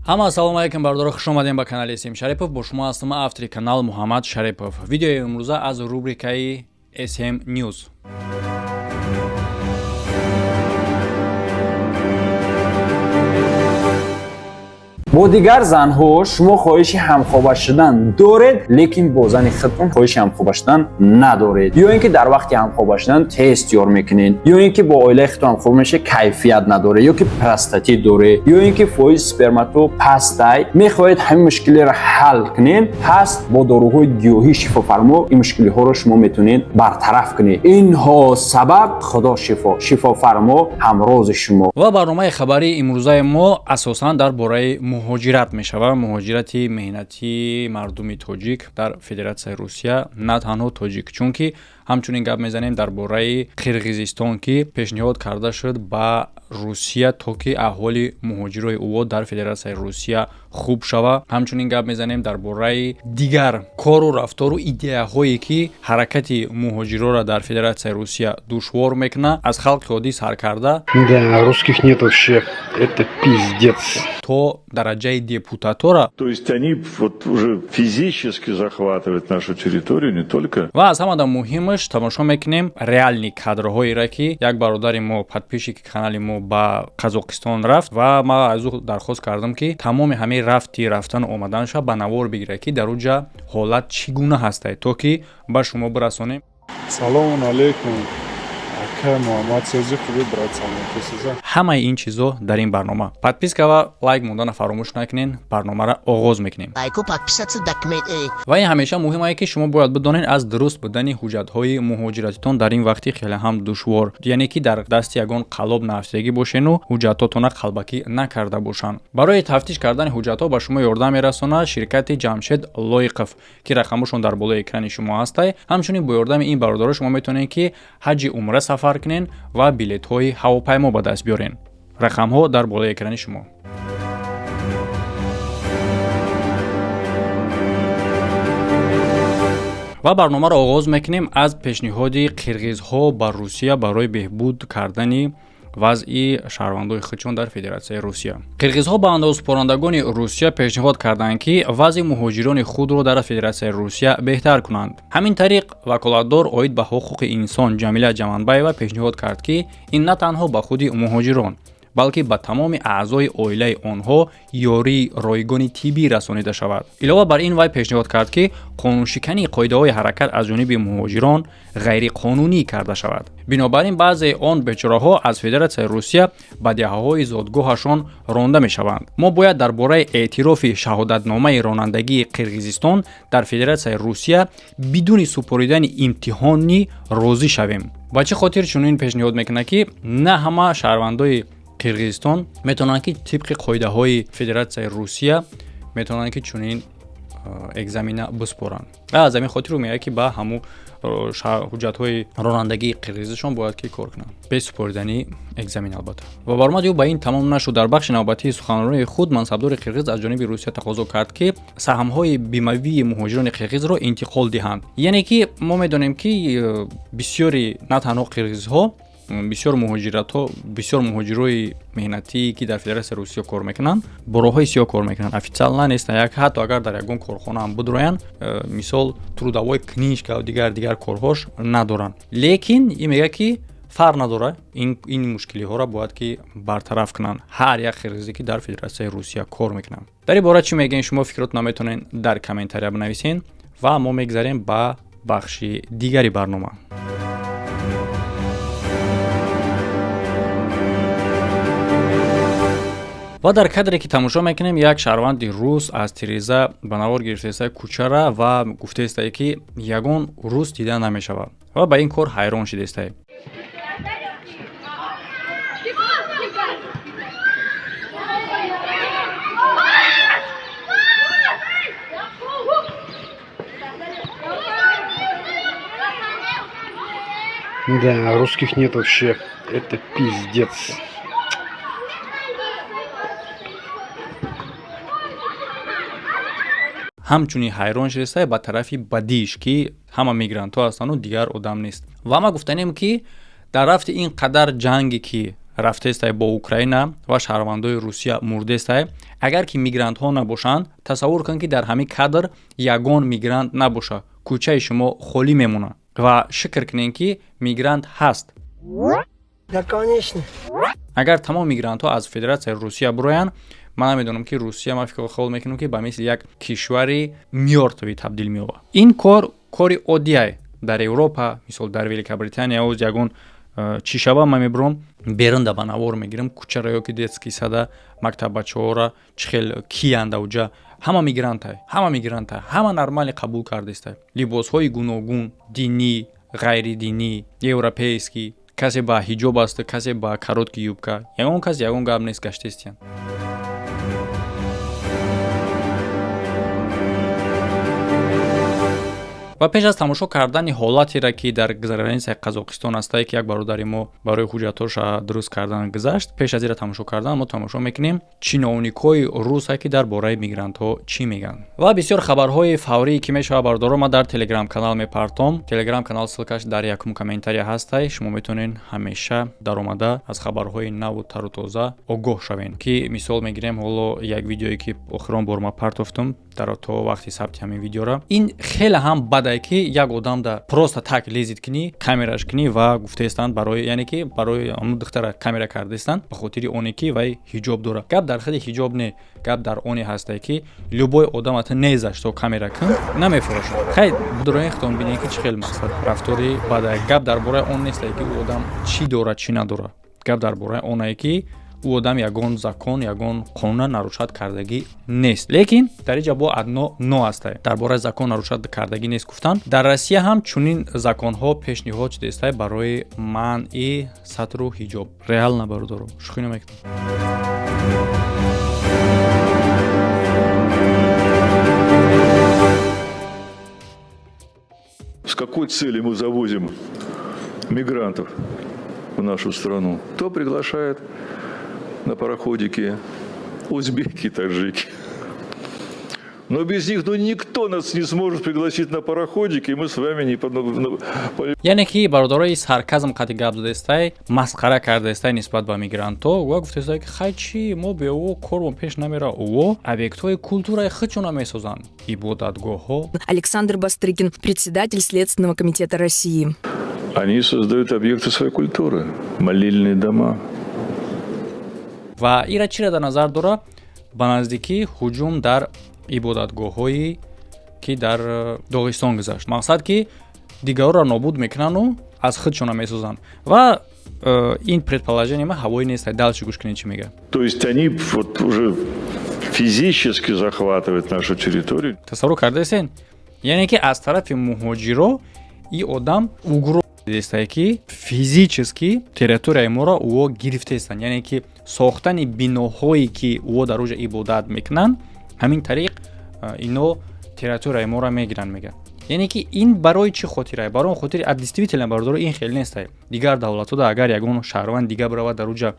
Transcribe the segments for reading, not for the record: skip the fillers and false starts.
Ҳама ассалому алайкум, бародаро, хуш омадем ба канали СМ Шарипов. Бо шумо ҳастам автори канал Муҳаммад Шарипов. Видеои имрӯза аз рубрикаи SM News. Бо дигар занҳо шумо хоҳиши ҳамхоба шудан доред, лекин бо зани худтон хоҳиши ҳамхоба шудан надоред, ё ин ки дар вақти ҳамхоба шудан тест ёр мекунед, ё ин ки бо оилаи худтон ҳамхоба мешавед, кайфият надоред, ё ки простатит доред, ё ин ки фоизи спермато пастай, мехоҳед ҳамин мушкилиро ҳал кунед, пас бо доруҳои гиёҳии шифофармо ин мушкилиҳоро шумо метавонед бартараф кунед. Инҳо сабаб Худо шифо, шифофармо ҳамрози шумо. Ва барномаи хабарии имрӯзаи мо асосан дар бораи муҳоҷират мешавад, муҳоҷирати меҳнатии мардуми тоҷик дар Федератсияи Русия, на танҳо тоҷик, чунки ҳамчунин гап мезанем дар бораи Қирғизистон, ки пешниҳод карда шуд ба Русия, то ки аҳволи муҳоҷирои ӯ дар Федератсияи Русия хуб шава. Ҳамчунин гап мезанем дар бораи дигар кору рафтору идеяҳое, ки ҳаракати муҳоҷироро дар Федератсияи Русия душвор мекунад, аз халқи оддӣ сар карда Да, русских нет вообще. Это пиздец. то дараҷаи депутатора. То есть они вот уже физически захватывают нашу территорию, не только Ва аз ҳамада муҳимаш, тамошо мекунем реальный кадрҳоеро, ки як бародари мо, подписчики канали мо, ба Қазоқистон рафт ва ман аз ӯ дархост кардам, ки тамоми ҳамаи рафти рафтану омаданша ба навор бигирад, ки дар уҷа ҳолат чӣ гуна ҳастае, то ки ба шумо бирасонем. Салому алейкум, ака Муҳаммад, сӯзи хуби, брат, саломатӣ сиза. Ҳамаи ин чизо дар ин барнома. Подписка ва лайк мондана фаромӯш накунен. Барномаро оғоз мекунем. Лайку, подписаться, документ. Ва ин ҳамеша муҳим ае, ки шумо бояд бидонед аз дуруст будани ҳуҷҷатҳои муҳоҷиратитон дар ин вақти хеле ҳам душвор, яъне ки дар дасти ягон қаллоб нафтидагӣ бошену ҳуҷҷатҳотона қалбакӣ накарда бошанд. Барои тафтиш кардани ҳуҷҷатҳо ба шумо ёрдам мерасонад ширкати Ҷамшед Лоиқов, ки рақамошон дар болои экрани шумо ҳастай. Ҳамчунин бо ёрдами ин бародаро шумо метавонед, ки ҳаҷи умра сафар кунед ва билетҳои ҳавопаймо ба даст биёред. Рақамҳо дар болои экрани шумо. Ва барномаро оғоз мекунем аз пешниҳоди қирғизҳо ба Русия барои беҳбуд кардани вазъи шаҳрвандои худшон дар Федератсияи Русия. Қирғизҳо ба андозсупорандагони Русия пешниҳод карданд, ки вазъи муҳоҷирони худро дар Федератсияи Русия беҳтар кунанд. Ҳамин тариқ, ваколатдор оид ба ҳуқуқи инсон Ҷамила Ҷаманбаева пешниҳод кард, ки ин на танҳо ба худи муҳоҷирон, балки ба тамоми аъзои оилаи онҳо ёрии ройгони тиббӣ расонида шавад. Илова бар ин, вай пешниҳод кард, ки қонуншикании қоидаҳои ҳаракат аз ҷониби муҳоҷирон ғайриқонунӣ карда шавад. Бинобар ин баъзеи он бечораҳо аз Федератсияи Русия ба деҳаҳои зодгоҳашон ронда мешаванд. Мо бояд дар бораи эътирофи шаҳодатномаи ронандагии Қирғизистон дар Федератсияи Русия бидуни супоридани имтиҳонӣ розӣ шавем. Ба чӣ хотир чунин пешниҳод мекунад, ки на ҳама шаҳрвандои Қирғизистон метавонанд, ки тибқи қоидаҳои Федератсияи Русия метавонанд, ки чунин экзамена биспоранд. Аз ҳамин хотир ӯ мегӯяд, ки ба ҳамун ҳуҷҷатҳои ронандагии қирғизишон бояд ки кор кунанд бе супоридани экзамен, албатта. Ва баромади ӯ ба ин тамом нашуд. Дар бахши навбатии суханронии худ мансабдори қирғиз аз ҷониби Русия тақозо кард, ки саҳмҳои бимавии муҳоҷирони қирғизро интиқол диҳанд. Яъне ки мо медонем, ки бисёри на танҳо қирғизҳо, бисёр муҳоҷиратҳо, бисёр муҳоҷирои меҳнатӣ, ки дар Федератсияи Русия кор мекунанд, бо роҳҳои сиёҳ кор мекунанд, официально нестанд. Як ҳатто агар дар ягон корхона ҳам бидроянд, мисол, трудовой книжка дигар дигар корҳош надоранд. Лекин ин мегӯяд, ки фарқ надорад, ин мушкилиҳоро бояд ки бартараф кунанд ҳар як қирғизе, ки дар Федератсияи Русия кор мекунанд. Дар ин бора чӣ мегӯед шумо? Фикротона метавонед дар комментария бинависед ва мо мегзарем ба бахши дигари барнома. Ва дар кадре, ки тамошо мекунем, як шаҳрванди рус аз тиреза ба навор гирифтаиста кӯчара ва гуфтаистае, ки ягон рус дида намешавад ва ба ин кор ҳайрон шидаистае. Да, русских нет вообще. Это пиздец. Ҳамчунин ҳайрон шудастае ба тарафи бадиш, ки ҳама мигрантҳо ҳастанду дигар одам нест. Ва ма гуфтанем, ки дар рафти ин қадар ҷанге, ки рафтестай бо Украина ва шаҳрвандои Русия мурдестай. Агар ки мигрантҳо набошанд, тасаввур кун, ки дар ҳамин кадр ягон мигрант набоша, кӯчаи шумо холӣ мемонад. Ва шукр кунем, ки мигрант ҳаст. Агар тамоми мигрантҳо аз Федератсияи Русия бироянд, ман намедонам, ки Русия, ман фикр хол мекунам, ки ба мисли як кишвари мёртвый табдил меёбад. Ин кор кори оддиай дар Европа, мисол, дар Великобритания. Оз ягон чӣ шава, ман мебурам берунда, ба навор мегирам кӯчара ё ки детский сада, мактаббачаҳора, чӣ хел киянда уҷа. Ҳама мигрантай, ҳама мигрантай, ҳама нормально қабул кардестай. Либосҳои гуногун, динӣ, ғайридинӣ, европейский, касе ба ҳиҷоб аст, касе ба короткий юбка, ягон кас ягон гап нест, гаштестиян. Ва пеш аз тамошо кардани ҳолатеро, ки дар границаи Қазоқистон ҳастае, ки як бародари мо барои ҳуҷҷатҳоша дуруст кардан гузашт, пеш аз ира тамошо кардан мо тамошо мекунем чиновникҳои руса, ки дар бораи мигрантҳо чӣ мегӯянд. Ва бисёр хабарҳои фаврие ки мешавад, бародаро, ман дар Телеграм канал мепартом. Телеграм канал ссылкаш дар якум комментария ҳастай. Шумо метавонед ҳамеша даромада аз хабарҳои наву тару тоза огоҳ шавед. Ки мисол мегирем, ҳоло як видеое, ки охирон бор ма партофтум дар то вақти сабти ҳамин видеора. Ин хеле ҳам бадае, ки як одам да просто так лезить кунӣ, камераш кунӣ ва гуфтаистанд барои, яъне ки барои ҳамн духтара камера кардаистанд ба хотири оне, ки вай ҳиҷоб дорад. Гап дар худи ҳиҷоб не, гап дар оне ҳастае, ки любой одам ата незаш то камера кун, намефурошад. Хай, будроин худтон бинед, ки чӣ хел мақсад рафтори бадае. Гап дар бораи он нестае, ки ӯ одам чӣ дорад, чӣ надорад. Гап дар бораи онае, ки ӯ одам ягон закон, ягон қонуна нарушать кардагӣ нест. Лекин дар инҷа бо одно но ҳастае. Дар бораи закон нарушать кардагӣ нест гуфтан, дар Россия ҳам чунин законҳо пешниҳод шудаистае барои манъи сатру ҳиҷоб. Реально, бародаро, шӯхӣ намекунам. С какой целью мы завозим мигрантов в нашу страну? Кто приглашает на пароходики? Узбеки, таджики. Но без них, ну, никто нас не сможет пригласить на пароходики, и мы с вами не Яъне ки, бародарои, сарказм қати гап задаистай, масхара кардаистай нисбат ба мигрантҳо ва гуфтаистай, ки хай, чӣ, мо бе ӯ кормон пеш намера, ӯ объектҳои культураи худшона месозанд, ибодатгоҳҳо. Александр Бастрыкин, председатель Следственного комитета России. Они создают объекты своей культуры, молельные дома. Ва ира чиро дар назар дора? Ба наздикӣ ҳуҷум дар ибодатгоҳҳое, ки дар Доғистон гузашт. Мақсад, ки дигарро нобуд мекунану аз худшона месозанд. Ва ин предположение ма ҳавоӣ нест. Дальше гӯш кунед, чӣ мегӯяд. То есть они вот уже физически захватывают нашу территорию. Тасаввур кардаистен, яъне ки аз тарафи муҳоҷиро и одам угро дестае, ки физически территорияи моро ӯо гирифтаистанд, яъне ки сохтани биноҳое, ки ӯо дар оҷа ибодат мекунанд, ҳамин тариқ ино территорияи моро мегиранд, мегӯяд. Яъне ки ин барои чӣ хотирае? Барои он хотири, а действительно, бародаро, ин хеле нестае. Дигар давлатҳода агар ягон шаҳрванд дига биравад, дар оҷа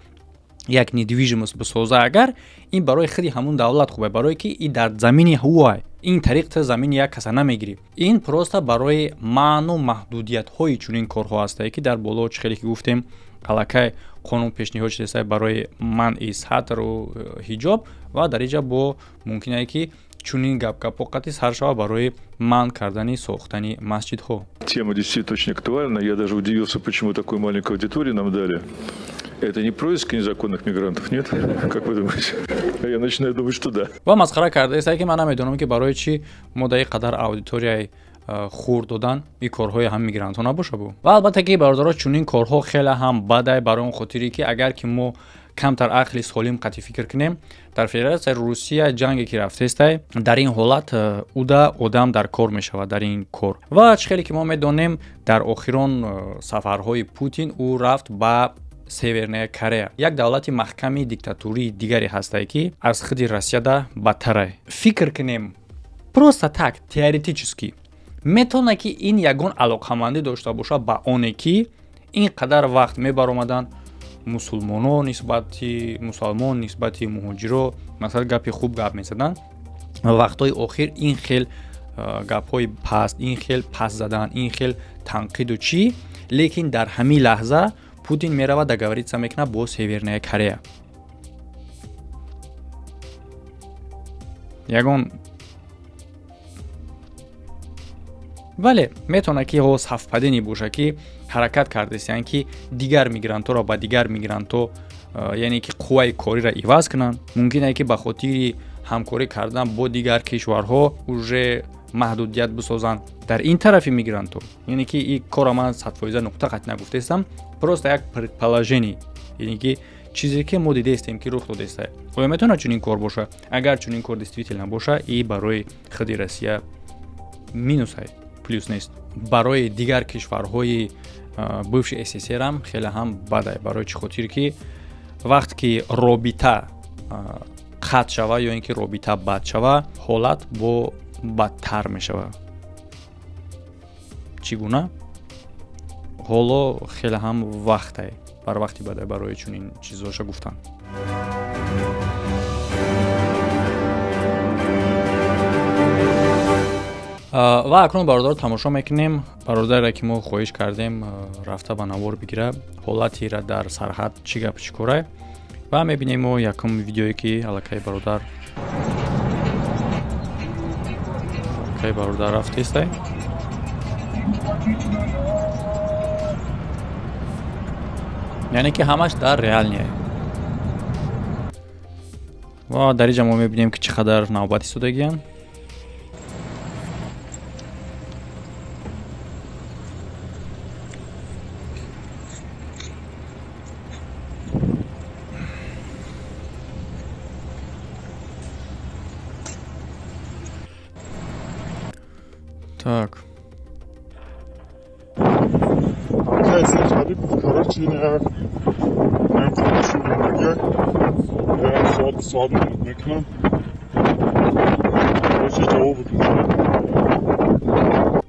як недвижимость бисоза, агар ин барои худи ҳамун давлат хубе, барое ки и дар замини ҳуай. Ин тариқ ту замини як каса намегирӣ. Ин просто барои маъну маҳдудиятҳои чунин корҳо ҳастае, ки дар боло чӣ хеле ки гуфтем, аллакай қонун пешниҳод шудааст барои манъи сатру ҳиҷоб. Ва дар инҷа бо мумкинае, ки чунин гапгапҳо қатъи сар шава барои манъ кардани сохтани масҷидҳо. Тема действительно очень актуальна. Я даже удивился, почему такую маленькую аудиторию нам дали. Это не происки незаконных мигрантов, нет? Как вы думаете? Я начинаю думать, что да. Ва масхара кардаистае, ки ман намедонам, ки барои чӣ мо дар ин қадар аудиторияи хур додан, ин корҳои ҳам мигрантҳо набоша бу. Ва албатта ки, бародаро, чунин корҳо хеле ҳам бадай, барои он хотире, ки агар ки мо камтар ақли солим қатъи фикр кунем, дар Федератсияи Русия ҷанге ки рафтестай, дар ин ҳолат уда одам дар кор мешавад дар ин кор. Ва чӣ хеле ки мо медонем, дар охирон сафарҳои Путин ӯ рафт ба Северная Корея, як давлати маҳками диктатурии дигаре ҳастае, ки аз худи Россияда бадтарае. Фикр кунем, просто так теоретически, метавонад, ки ин ягон алоқамандӣ дошта бошад ба оне, ки ин қадар вақт мебаромаданд мусулмоно нисбати мусалмон, нисбати муҳоҷиро, масалан, гапи хуб гап мезаданд. Вақтҳои охир ин хел гапҳои паст, ин хел паст задан, ин хел танқиду чӣ. Лекин дар ҳамин лаҳза Путин мерава, договориться мекунад бо Северная Корея. Ягон вале метавонад, ки ҳо совпадение боша, ки ҳаракат кардесиянд, ки дигар мигрантҳоро ба дигар мигрантҳо, яъне ки қувваи кориро иваз кунанд. Мумкин е, ки ба хотири ҳамкорӣ кардан бо дигар кишварҳо уже маҳдудият бисозанд дар ин тарафи мигрантҳо. Яъне ки ин кора ман 100% нуқта қатъ нагуфтаистам, просто як предположение, яъне ки чизе ки мо дидаистем, ки рух додааста. Оё метавонад чунин кор боша? Агар чунин кор действительно боша, и барои худи Россия минусай, плюс нест. Барои дигар кишварҳои бывший СССР ам хеле ҳам бадай. Барои чӣ хотир? Ки вақт ки робита қатъ шава ё ин ки робита бад шава, ҳолат бо бадтар мешава. Чӣ гуна? Ҳоло хеле ҳам вақтай, барвақти бадай барои чунин чизоша гуфтан. Ва акнун, бародар, тамошо мекунем бародаре, ки мо хоҳиш кардем, рафта ба навор бигира ҳолатира дар сарҳад, чӣ гап, чӣ корай. Ва мебинем мо якум видеое, ки аллакай бародар рафтестай. Яъне ки ҳамаш дар реальный. Ва дар инҷа мо мебинем, ки чӣ қадар навбат истодагиянд. Так. Акай Харипов, короче, я як соат, 2 соат мекунам. Короче, ҷавоб.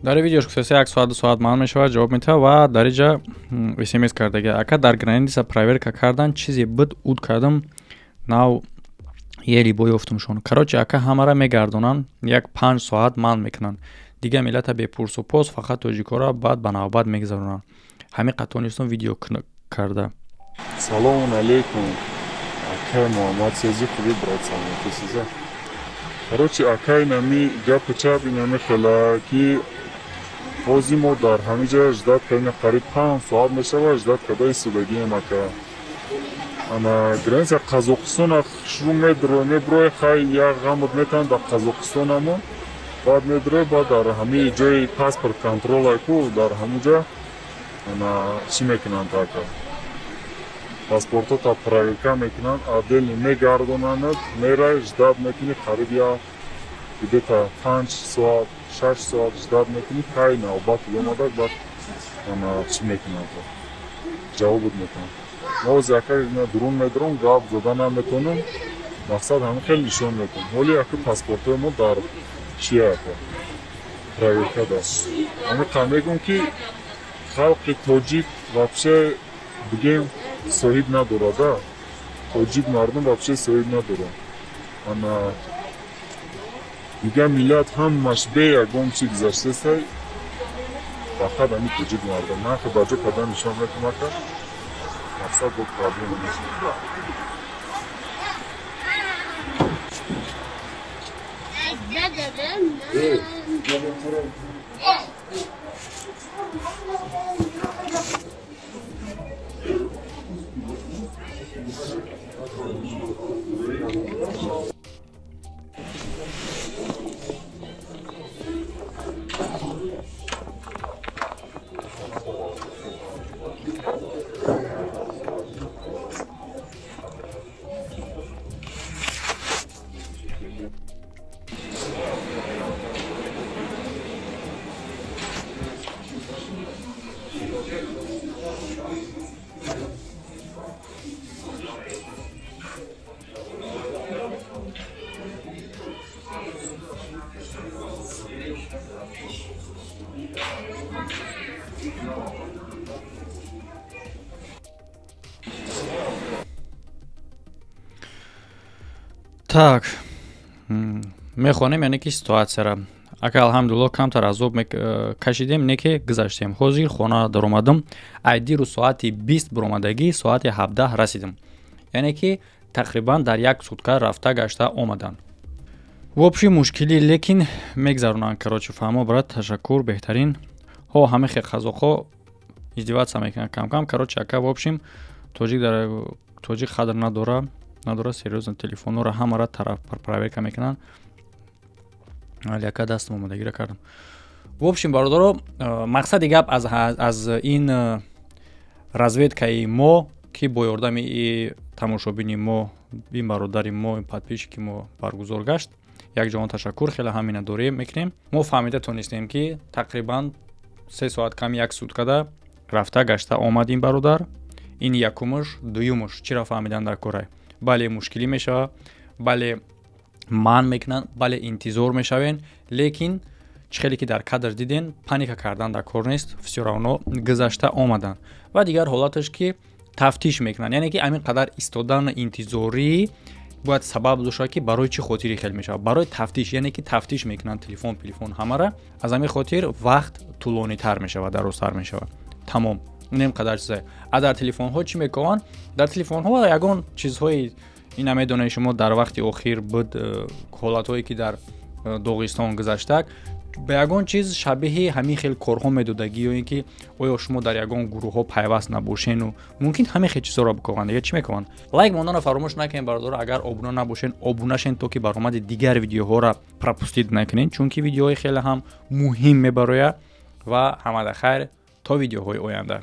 Дар видеош гуфтаста, як соат, 2 соат маън мешавад, ҷавоб метавад. Ва дар инҷа смс кардага: «Ака, дар граница проверка кардан, чизе буд, уд кардам, нав ели бо ёфтумшон. Короче, ака, ҳамара мегардонанд, як 5 соат манъ мекунанд, дигар миллата бепурсу пос, фақат тоҷикора баъд ба навбат мегузаронанд. Ҳамин қатонистон видео карда». Салому алейкум, акай Муҳаммад Сези, хуби, брат, саломатӣ сиза. Короче, акай, нами гапу чап инами хела, ки ҳозир мо дар ҳамин ҷа ждать кардем, қариб 5 соат мешава, ждать карда истодагием, ака. Ана граница Қазоқистона шурӯъ медро, меброи, хай, як ғамот метавон дар Қазоқистонамо, баъд медрои, баъд дар ҳамин ҷои паспорт контроль ку, дар ҳамун ҷа ана чӣ мекунанд, ака, паспортота проверка мекунанд, отдельно мегардонанд. Мерай, ждать мекунӣ қариб як где-то 5 соат, 6 соат ждать мекунӣ, кай навбат омада, баъд ана чӣ мекунанд, ҷавобот мекунанд. Мо ҳозир, ака, дурун медорам, гап зада наметонам, мақсад ҳамин хеле нишон метавон. Ҳоли ака, паспортҳои мо дар чия, ака, проверка да. Ҳамин қа мегӯм, ки халқи тоҷик вообще бигем соҳиб надорада, тоҷик мардум вообще соҳиб надорад. Ана дигар миллат ҳамаш бе ягон чи гузаштасай, фақат ҳамин тоҷик мардум. Ман хе ба ҷо кардан нишон метавон, ака, мақсад бо проблема нест. Так, мехонем, яъне ки ситуатсияра. Ака, алҳамдулилло, камтар азоб кашидем, не ки гузаштем. Ҳозир хона даромадам. Ай дирӯз соати 20 биромадагӣ, соати 17 расидам, яъне ки тақрибан дар як сутка рафта гашта омаданд. В общем, мушкилӣ, лекин мегзаронанд. Короче, фаҳмо, брат, ташаккур, беҳтарин. Ҳо, ҳамихе қазоқҳо издеваться мекунанд камкам. Короче, ака, в общем, тоҷик дар тоҷик қадр надора, серьёзно. Телефонҳоро ҳамара тараф проверка мекунанд. Али, ака, дастам омадагира кардам. В общем, бародаро, мақсади гап аз ин разведкаи мо, ки бо ёрдами тамошобини мо, ин бародари мо, ин подписчики мо баргузор гашт, якҷоҳон ташаккур, хеле ҳам миннатдорӣ мекунем. Мо фаҳмида тонистем, ки тақрибан 3 соат кам як суткада рафта гашта омад ин бародар. Ин якумуш. Дуюмуш, чиро фаҳмидан дар корай? Бале, мушкилӣ мешавад, бале, манъ мекунанд, бале, интизор мешавен, лекин чӣ хеле ки дар кадр диден, паника кардан дар кор нест, всё равно гузашта омаданд. Ва дигар ҳолаташ, ки тафтиш мекунанд, яъне ки ҳамин қадар истодану интизорӣ бояд сабаб дошад, ки барои чӣ хотири хел мешавад. Барои тафтиш, яъне ки тафтиш мекунанд телефон, пилифон, ҳамара. Аз ҳамин хотир вақт тӯлонитар мешавад, дарозтар мешавад. Тамом, инем қадар чизае. А дар телефонҳо чӣ мекунанд? Дар телефонҳо ягон чизҳои ина медонед шумо, дар вақти охир буд ҳолатҳое, ки дар Доғистон гузаштак, ба ягон чиз шабеҳи ҳамин хел корҳо медодагӣ, ё ин ки оё шумо дар ягон гурӯҳҳо пайваст набошену мумкин ҳамин хел чизҳоро бикунанд. Дига чӣ мекунанд? Лайк монданро фаромӯш накунед, бародаро. Агар обуна набошен, обуна шен, то ки баромади дигар видеоҳоро пропустить накунед, чунки видеоҳои хеле ҳам муҳим мебарояд. Ва ҳамада хайр, то видеоҳои оянда.